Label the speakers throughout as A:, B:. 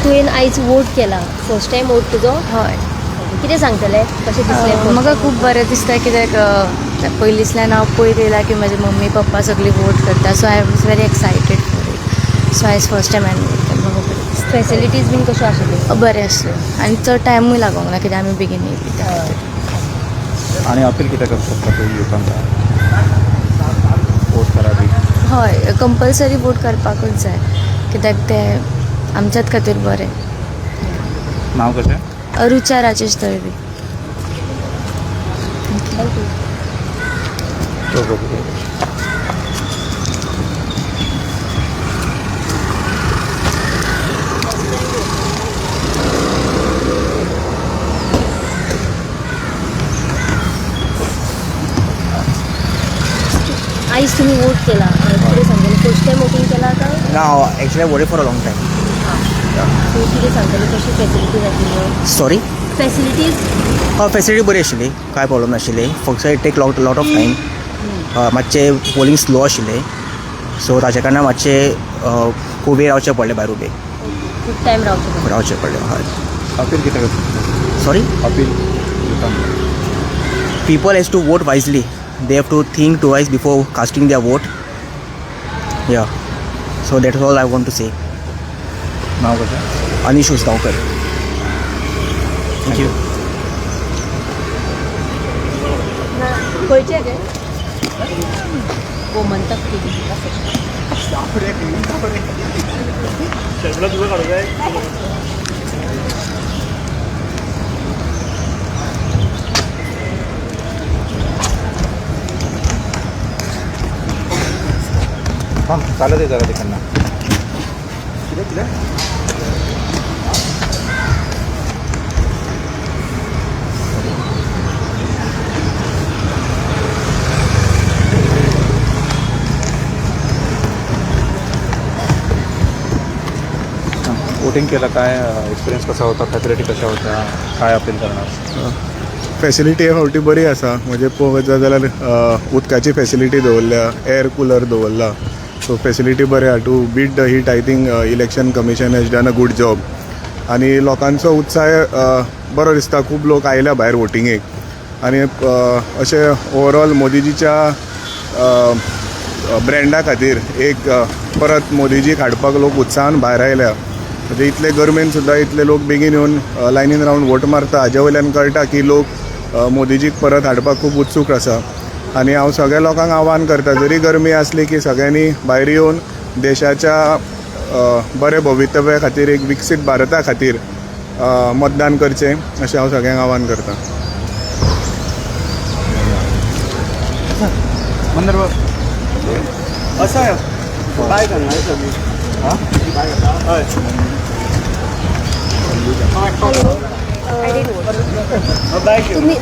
A: तुवें आयज वोट केला, फर्स्ट टायम वोट तुजो?
B: हय.
A: कितें सांगतलें, कशें दिसलें?
B: म्हाका खूब बरें दिसता कित्याक पयलींतल्यान हांव पळयत येयलां की म्हजे मम्मी पप्पा सगळीं वोट करता, so I was very excited for it. So आयज फर्स्ट टायम हांवें वोट केलें, म्हाका बरें दिसता.
A: फॅसिलिटीज बीन कश्यो आशिल्ल्यो?
B: बरें आसल्यो आनी चड टायमूय लागोंक ना कित्याक आमी बेगीन येयली त्या खातीर.
C: आणि अपील कितें करूं शकता तूं युथांक, वोट करा बी?
B: हय, कंपल्सरी वोट करपाकूच जाय कित्याक तें आमच्याच खातीर बरें.
C: नाव कशें?
B: रुचा राजेश दळवी.
A: Thank you. आयज तुमी वोट केला, कितें सांगतलें? फर्स्ट टायम वोटींग केला काय?
D: ना, actually I voted for a long time.
A: So कितें सांगतलें, कशी फॅसिलिटीज आशिल्ल्यो?
D: सॉरी?
A: फॅसिलिटीज.
D: हय, फेसिलिटी बरी आशिल्ली, कांय प्रॉब्लम नाशिल्ली. फक्त it take lot lot of time. मातशें पोलींग स्लो आशिल्लें, सो ताच्या कारणान मातशें खूब वेळ रावचें पडलें भायर उबें.
A: खूब टायम रावचें पडलें.
D: रावचें पडलें, हय.
C: अपील कितें करूं शकता?
D: सॉरी?
C: अपील युथांक.
D: People has to vote wisely. They have to think twice before casting their vote. Yeah, so that's all I want to say.
C: नाव कशें?
D: अनिश उसगांवकर. Thank you.
A: खंयचें गे? गोमंतक टीव्ही.
C: थांब, चालत आहे जरा तिकडनं. कितें कितें. वोटिंग केलं, काय एक्सपिरियन्स कसा होता, फॅसिलिटी कशा होत्या, काय अपील करणार?
E: फॅसिलिटी हे फावटी बरी आसा. म्हणजे पळोवंक वचत जाल्यार उदकाची फॅसिलिटी दवरल्या, एअर कुलर दवरला, सो फॅसिलिटी बरें आहा. To beat the heat, I think Election Commission has done a good job. आनी लोकांचो उत्साह बरो दिसता. खूब लोक आयल्या भायर वोटिंगेक आनी अशें ओवरऑल मोदीजीच्या ब्रँडा खातीर एक परत मोदीजीक हाडपाक लोक उत्साहान भायर आयल्या. म्हणजे इतले गरमेन सुद्दां इतले लोक बेगीन येवन लायनीन रावन वोट मारता, हाजे वयल्यान कळटा की लोक मोदीजीक परत हाडपाक खूब उत्सूक आसा. आनी हांव सगळ्या लोकांक आव्हान करता, जरी गरमी आसली की सगळ्यांनी भायर येवन देशाच्या बरें भवितव्या खातीर, एक विकसीत भारता खातीर मतदान करचें अशें हांव सगळ्यांक आव्हान करता.
C: मंदर.
F: असं बाय करणार.
C: हां.
F: हय.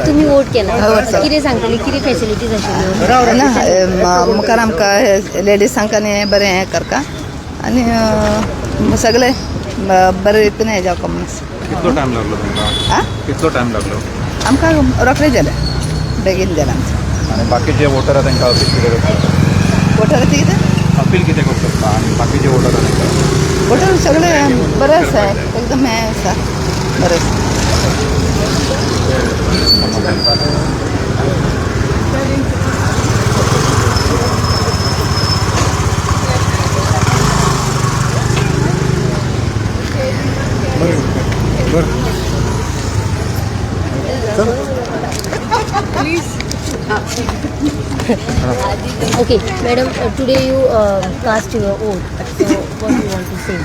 A: तुम्ही वोट केला, कितें सांगतली, कितें फॅसिलिटीज आशिल्ल्यो?
G: ना, मुखार आमकां लेडिसांक आनी बरें हें करता आनी सगळें बरें रितीन हें जावपा म्हणून.
C: कितलो टायम लागलो तुमकां?
G: आ?
C: कितलो टायम लागलो?
G: आमकां रोखडें जालें, बेगीन जालें आमचें.
C: आणि बाकीचे वोटर आहा तांकां अपील कितें करूं शकता?
G: वोटर कितें?
C: अपील कितें करूं शकता आणि बाकीचे वोटर आहा तांकां?
G: वोटर सगळें बरें आसा, एकदम हें आसा, बरें आसा.
E: बरं.
A: Okay, madam, today you cast your vote. So what you want to say?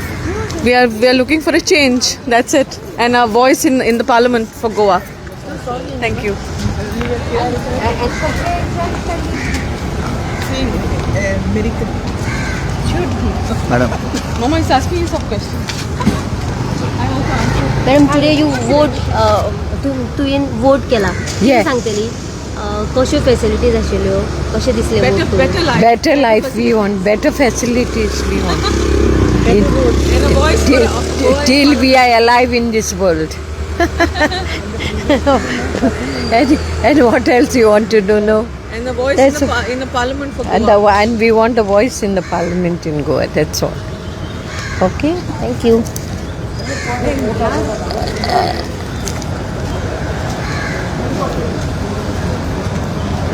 H: We are looking for a change. That's it, and a voice in the parliament for Goa. Thank you.
C: Madam.
H: Mama is asking you some questions.
A: Madam, today you vote, तुवें vote केला, कितें सांगतली, कश्यो facilities आशिल्ल्यो, कशें दिसलें
H: Better
A: vote करून?
H: Better life.
I: Better life we want, better facilities we want.
H: And a voice for
I: Till,
H: Goa in
I: till we are alive in this world. And what else you want to do? No?
H: And the voice in
I: That's
H: the, in the parliament for Goa.
I: And we want a voice in the parliament in Goa, that's all. Okay?
A: Thank you.
I: Thank you.